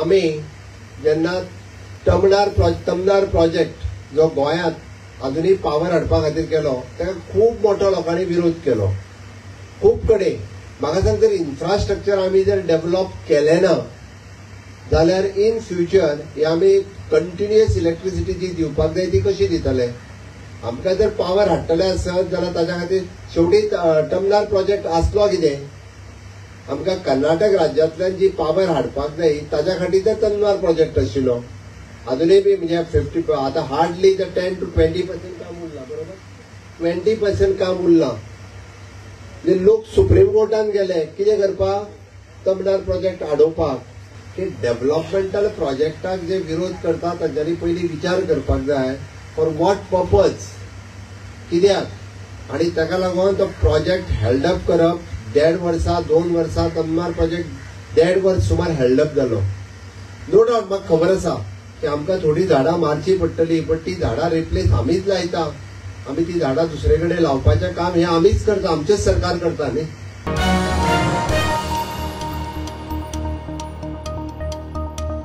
आमी जेन्ना तमनार प्रोजेक्ट जो गोंयांत आजुनूय पावर हाडपा खातीर केलो ताका खूब मोठो लोकांनी विरोध केलो खूब कडेन. म्हाका सांग, जर इन्फ्रास्ट्रक्चर आमी जर डेव्हलप केलें ना जाल्यार इन फ्युचर हे आमी कंटिन्युअस इलेक्ट्रिसिटी जी दिवपाक जाय ती कशी दितले? आमकां जर पावर हाडटले आसत जाल्यार ताच्या खातीर शेवटी तमनार प्रोजेक्ट आसलो कितें, आमकां कर्नाटक राज्यांतल्यान जी पावर हाडपाक जाय ताच्या खातीर तर तमनार प्रोजेक्ट आशिल्लो. अजुनूय बी म्हणजे 50 आतां हार्डली 10 to 20% काम उरलां, बरोबर 20% काम उरलां. म्हणजे लोक सुप्रीम कोर्टान गेले कितें करपाक, तमनार प्रोजेक्ट आडोवपाक. की डेव्हलपमेंटल प्रोजेक्टाक जे विरोध करता तांच्यांनी पयलीं विचार करपाक जाय फॉर what purpose, कित्याक. आनी ताका लागून तो प्रोजेक्ट हेल्ड अप करप 1.5 वर्सां 2 वर्सां तमनार प्रोजेक्ट 1.5 वर्स सुमार हेल्ड अप जालो. नो डावट म्हाका खबर आसा की आमकां थोडीं झाडां मारची पडटली, बट ती झाडां रिप्लेस आमीच लायता, आमी ती झाडां दुसरे कडेन लावपाचें काम हें आमीच करता, आमचेंच सरकार करता न्ही.